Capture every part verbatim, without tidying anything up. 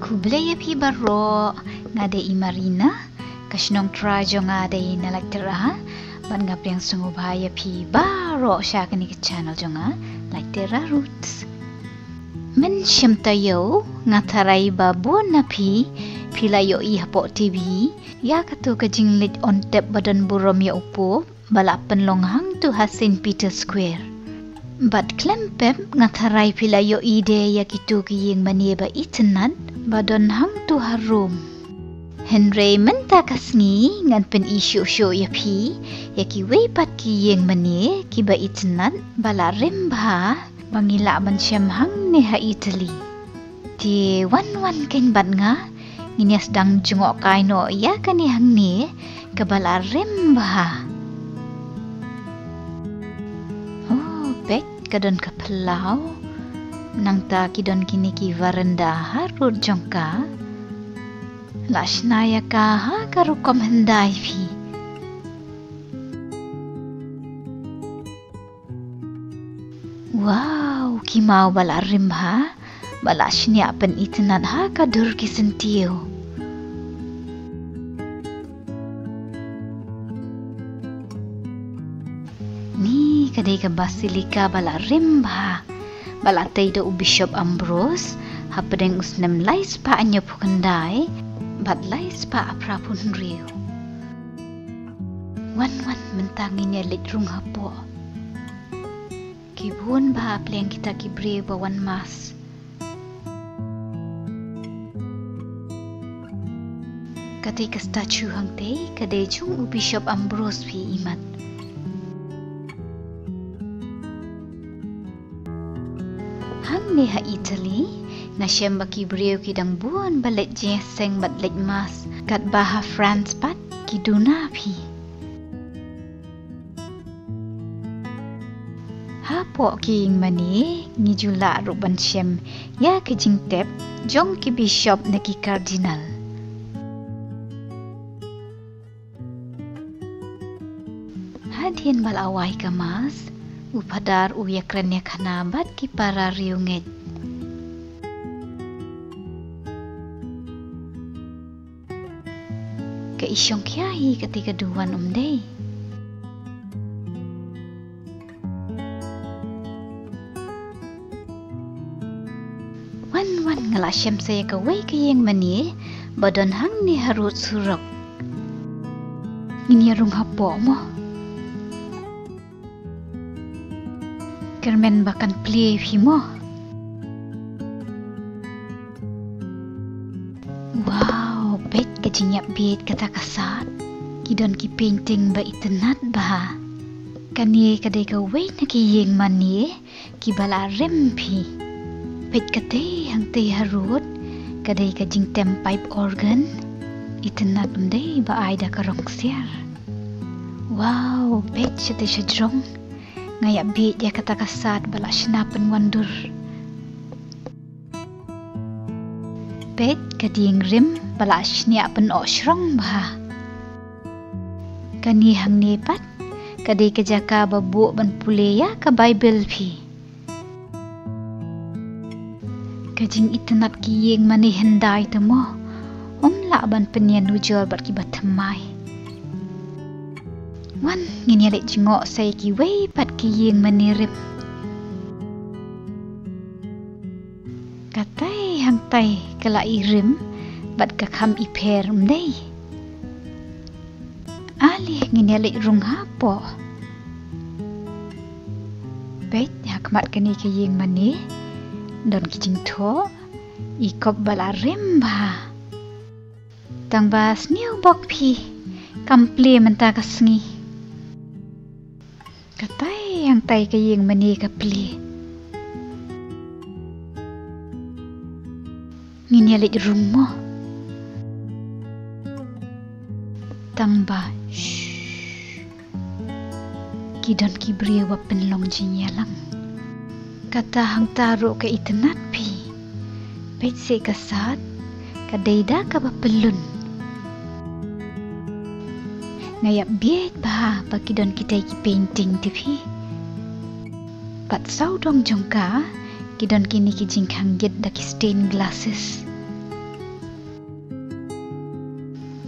Khublei ïa phi baroh, nga dei i Marina, ka shnong trai jong nga dei na Laittera, bad nga pdiang sngewbha ïa phi baroh sha kane ka channel jong nga, Laittera Roots. Mynshem taïew, nga tharai ba bun na phi, phi la ïohi hapoh T V ïa kato ka jingleit on tep ba don burom ïa u Pope ba la pynlong hangto ha Saint Peter Square. Bad khlem pep nga tharai phi la ïohi de ïa kito ki ïing mane ba itynnat ba don hangto ha Rome. Hynrei mynta ka sngi ngan pyni shuh shuh ïa phi ïa kiwei pat ki ïing mane kiba itynnat ba la rim bha ba ngi lah ban shem hangne ha Italy. Te wan wan keiñ bad nga, ngin ïa sdang jngohkai noh ïa kane hangne kaba la rim bha. Oh, peit ka don ka phyllaw. Nangta ki don kine ki veranda harud jong ka. La shna ïa ka ha ka rukom hyndai phi. Wow, ki maw ba la rim bha, ba la shniah pynitynnat ha ka dur ki syntiew. Ni ka dei ka basilika ba la rim bha, ba la tei da u Bishop Ambrose hapdeng u snem lai spah hynñiewphew khyndai bad lai spah phra phew hynriew. Wan wan mynta ngin ïa leit rung hapoh. Ki bun bha pleng kita ki briew ba wan mass. Katei ka statue hangtei ka dei jong u Bishop Ambrose phi imat. Hangne ha Italy nga shem ba ki briew ki dang bun ba leit jingïaseng bad leit mass, katba ha France pat ki duna phi. Hapoh ki ïing mane ngi ju lah ruh ban shem ïa ki jingtep jong ki bishop ne ki cardinal. Hadien ba la wai ka mass, u phadar u ïakren ïakhana bad ki para riewngeit. Ka i shongkhia hi katei ka duwan, um dei? Wan wan nga la shem sa ïa kawei ka ïing mane ba don hangne harud surok. Ngin ïa rung hapoh mo. Kyrmen ba kan plie phi mo. Wow, peit ka jingïap bieit kata ka sad. Ki don ki painting ba itynnat bha. Kane ka dei kawei na ki ïing mane kiba la rim phi. Peit katei hangtei harud ka dei ka jingtem pipe organ. Itynnat, um dei ba ai da ka rong ksiar. Wow, peit shatei shajrong. Nga ïap bieit ïa kata ka sad ba la shna pynwandur. Peit ka dieng rim ba la shniah pynoh shrong bha. Kane hangne pat ka dei ka jaka ba buh ban pule ïa ka Baibl phi. Ka jingitynnat ki ïing mane hyndai te mo, ym lah ban pynïanujor bad kiba thymmai. Wan ngin ïa leit jngoh sa ïa kiwei pat ki ïing mane rim. Katai hangtai ka la i rim bad ka kham i pher, ym dei? Ale ngin ïa leit rung hapoh. Peit ha khmat kane ka ïing mane don ki jingthoh, i kop ba la rim bha. Tang ba sniew bok phi, kam plie mynta ka sngi. Katai hangtai ka ïing mane ka plie. Ngin ïa leit rung mo. Tang ba, shh. Ki don ki briew ba pynlong jingïalang. Kata hangta ruh ka itynnat phi. Peit seh ka sad, ka dei da kaba pyllun. Nga ïap bieit bha ba ki don kitei ki painting te phi. Bad sawdong jong ka, ki don kine ki jingkhang ïit da ki stained glasses.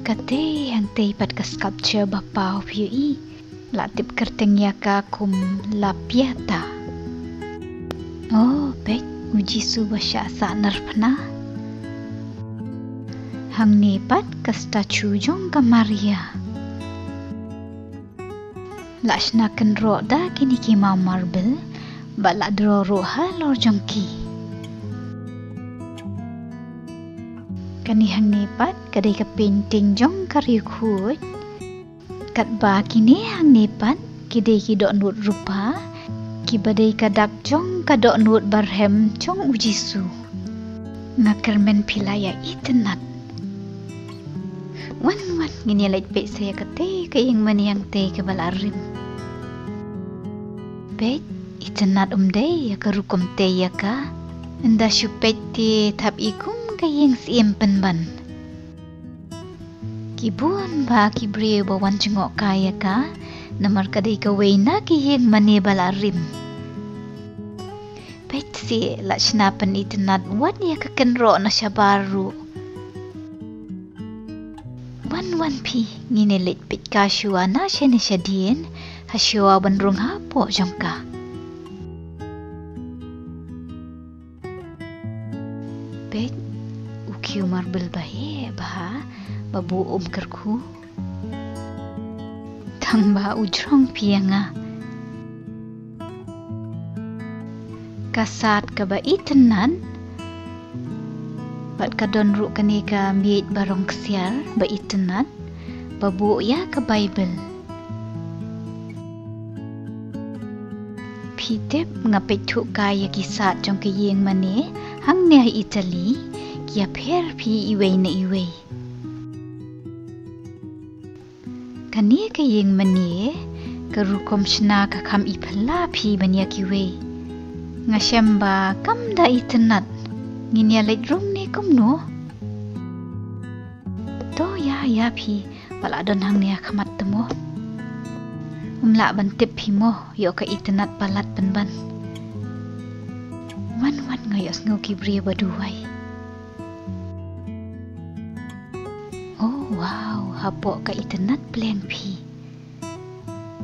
Katei hangtei pat ka sculpture ba paw phi ïohi. La tip kyrteng ïa ka kum La Pietà. Oh, peit, u Jisu ba shah sahnarphna. Hangne pat ka statue jong ka Maria. La shna kynroh da kine ki maw marble, bad la draw ruh halor jong ki. Kane hangne pat ka dei ka painting jong ka riewkhuid. Katba kine hangne pat ki dei ki dohnud rupa, kiba dei ka dak jong ka dohnud barhem jong u Jisu. Nga kyrmen phi la ïa itynnad. Wan wan ngin ïa leit peit sa ïa katei ka ïing mane hangtei kaba la rim. Peit, itynnad um dei ïa ka rukom tei ïa ka. Ynda shu peit te thap i kum ka ïing syiem pynban. Ki bun ba ki briew ba wan jngoh kai ïa ka, namar ka dei kawei na ki ïing mane ba la rim. Peit seh, la shna pynitynnad wat ïa ka kynroh na shabar ruh. Wan wan phi, ngin ïa leit peit ka shuwa na shane shadien, ha shuwa ban rung hapoh jong ka. Peit, u khiew marble ba heh bha, ba buh um kyrkhu. Tang ba u jrong phi ïa nga. Ka sad kaba itynnad, bad ka don ruh kane ka miej ba rong ksiar ba itynnad, ba buh ïa ka Baibl. Phi tip, nga peit thuh kai ïa ki sad jong ki ïing mane hangne ha Italy, ki ïapher phi iwei na iwei. Kane ka ïing mane, ka rukom shna ka kham i phylla phi ban ïa kiwei. Nga shem ba kam da itynnad. Ngin ïa leit rung ne kumno? To ïa, ïa phi, ba la don hangne ha khmat te mo. Um lah ban tip phi mo, ïoh ka itynnad palat pynban. Wan wan, nga ïohsngew ki briew ba duwai. Oh wow, hapoh ka itynnad pleng phi.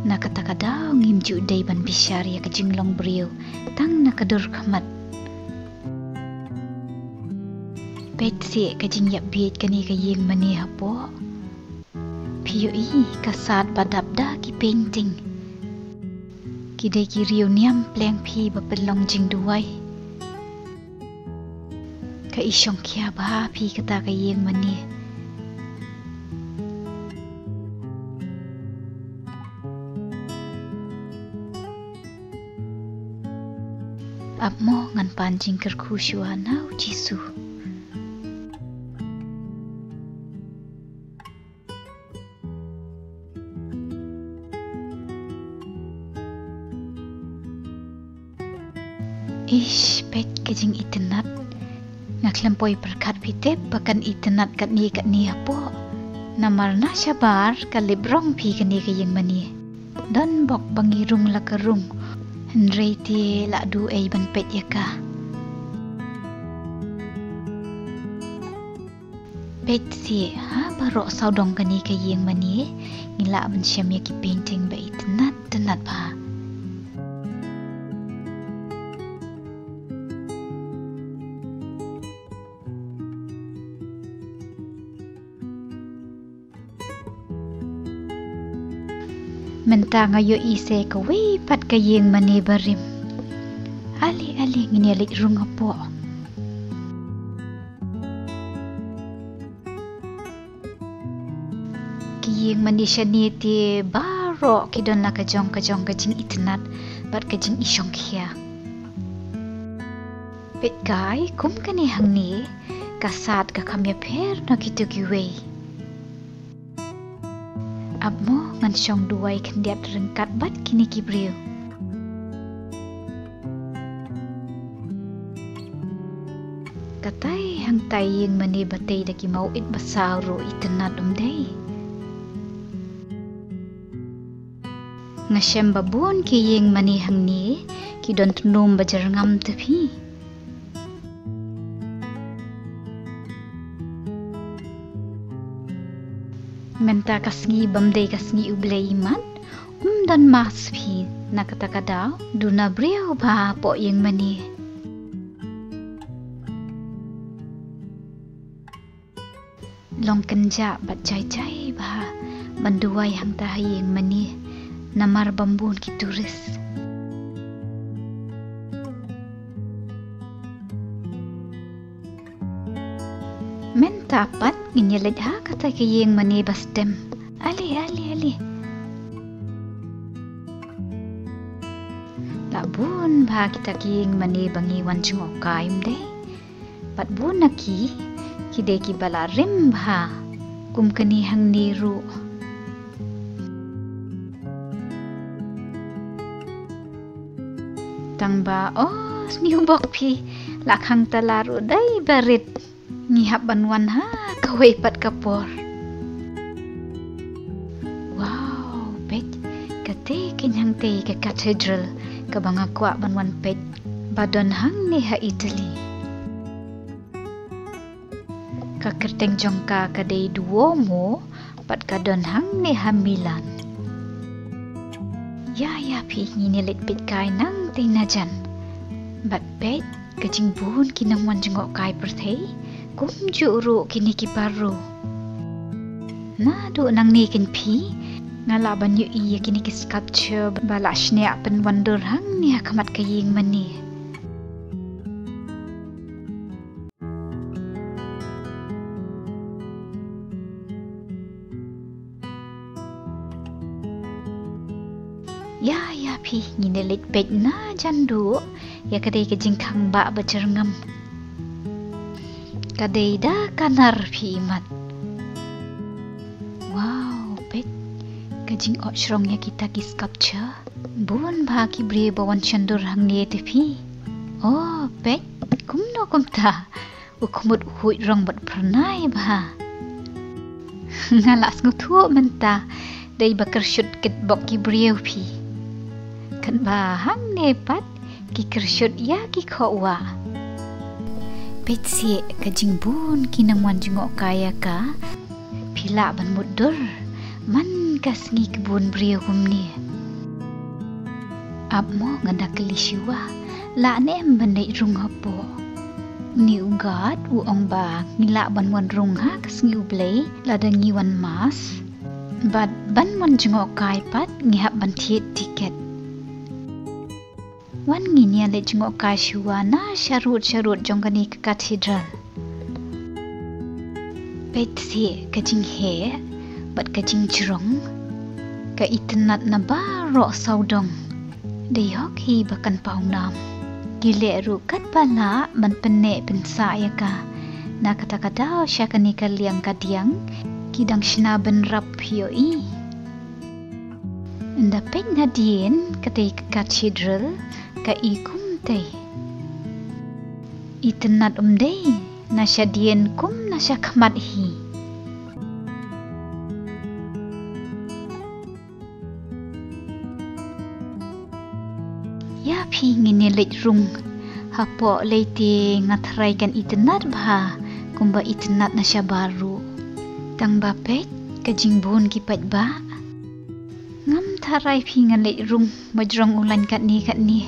Na kata ka daw ngim ju dei ban bishar ïa ka jinglong briew tang na ka dur khmat. Peit seh ka jingïap bieit kane ka ïing mane hapoh. Phi ïohi ka sad ba dap da ki painting. Ki dei ki riewniam pleng phi ba pynlong jingduwai. Ka i shongkhia bha phi kata ka ïing mane. Ap mo ngan pan jingkyrkhu shuwa na u Jisu. Ish, peit ka jingitynnad. Nga khlem poi pyrkhat phi tip ba kan itynnad katne katne hapoh. Namar na shabar ka lip rong phi kane ka ïing mane. Don bok ba ngi rung la ka rung. Hynrei te la duh ei ban peit ïa ka. Peit seh, ha baroh sawdong kane ka ïing mane, ngi lah ban shem ïa ki painting ba itynnad tynnad bha. Mynta nga ïohi seh kawei pat ka ïing mane barim. Ale ale, ngin ïa leit rung hapoh. Ki ïing mane shane te baroh ki don la ka jong ka jong ka jingitynnad bad ka jingishongkhia. Peit kai, kum kane hangne, ka sad ka kham ïapher na kito kiwei. Ap mo ngan shong duwai khyndiat ryngkat bad kine ki briew. Katai hangtai ïing mane ba tei da ki mawit ba saw ruh itynnad, ym dei? Nga shem ba bun ki ïing mane hangne ki don tnum ba jyrngam te phi. Mynta ka sngi bym dei ka sngi U Blei i mat, um don mass phi, na kata ka daw duna briew bha hapoh ïing mane. Long kynjah bad jai jai bha ban duwai hangta ha ïing mane, namar bym bun ki tourist. Mynta pat ngin ïa leit ha kata ka ïing mane ba stem. Ale, ale, ale. La bun bha kita ki ïing mane ba ngi wan jngohkai, ym dei? Bad bun na ki, ki dei kiba la rim bha kum kane hangne ruh. Tang ba, oh, sniew bok phi, la khang tala ruh dei ba rit. Ngi hap ban wan ha kawei pat ka por. Wow, peit, katei ka hangtei ka cathedral kaba nga kwah ban wan peit, ba don hangne ha Italy. Ka kyrteng jong ka ka dei Duomo, bad ka don hangne ha Milan. Ïa, ïa phi, ngin ïa leit peit kai nangtei na jan. Bad peit, ka jingbun ki nongwan jngohkai pyrthei, kumjuh ruh kine ki baroh. Naduh nangne kein phi, nga lah ban ïohi ïa kine ki sculpture ba la shniah pynwandur hangne ha khmat ka ïing mane. Ïa, ïa phi, ngin ïa leit peit na jan duh ïa ka dei ka jingkhang ba ba jyrngam. Ka dei da ka nar phi i mat. Wow, peit, ka jingoh shrong ïa kita ki sculpture. Bun bha ki briew ba wan shon dur hangne te phi. Oh, peit, kumno kumta. U khmut u khuid rong bad phyrnai bha. Nga la sngewthuh mynta, dei ba kyrshut kit bok ki briew phi. Katba hangne pat, ki kyrshut ïa ki khohwah. Peit seh ka jingbun ki nongwan jngohkai ïa ka. Phi lah ban mutdur man ka sngi ka bun briew kumne. Ap mo, nga da kylli shuwa, lah ne em ban leit rung hapoh? Une u guard u ong ba ngi lah ban wan rung ha ka sngi U Blei lada ngi wan mass. Bad ban wan jngohkai pat ngi hap ban thied tiket. Wan ngin ïa leit jngohkai shuwa na sharud sharud jong kane ka cathedral. Peit seh ka jingheh bad ka jingjrong, ka itynnad na baroh sawdong. Dei hok hi ba kan pawnam. Ki leh ruh katba lah ban pynneh pynsah ïa ka. Na kata ka daw sha kane ka liang ka diang ki dang shna bynrap ïohi. Ynda peit nadien katei ka cathedral ka i kumtei. Itynnad um dei na shadien kum na shakhmat hi. Ïa phi, ngin ïa leit rung hapoh, lei te nga tharai kan itynnad bha kumba itynnad na shabar ruh. Tang ba peit ka jingbun ki paidbah. Ngam tharai phi ngan leit rung ba jrong u lain katne katne.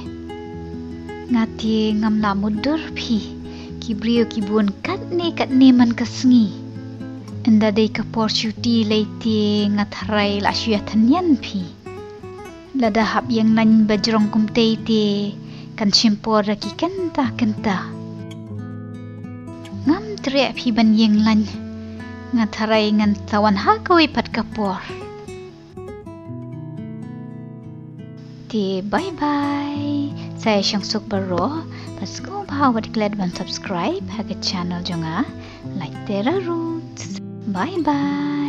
Nga te ngam lah mutdur phi, ki briew ki bun katne katne man ka sngi. Ynda dei ka por shuti lei te nga tharai lah shu ïa tynñian phi. Lada hap ïeng lain ba jrong kumtei te kan shim por da ki kynta kynta. Ngam treh phi ban ïeng lain, nga tharai ngan sa wan ha kawei pat ka por. Te bye bye. Sa ïa shong suk baroh, bad sngewbha wat klet ban subscribe ha ka channel jong nga, Lait Tera Roots. Bye bye.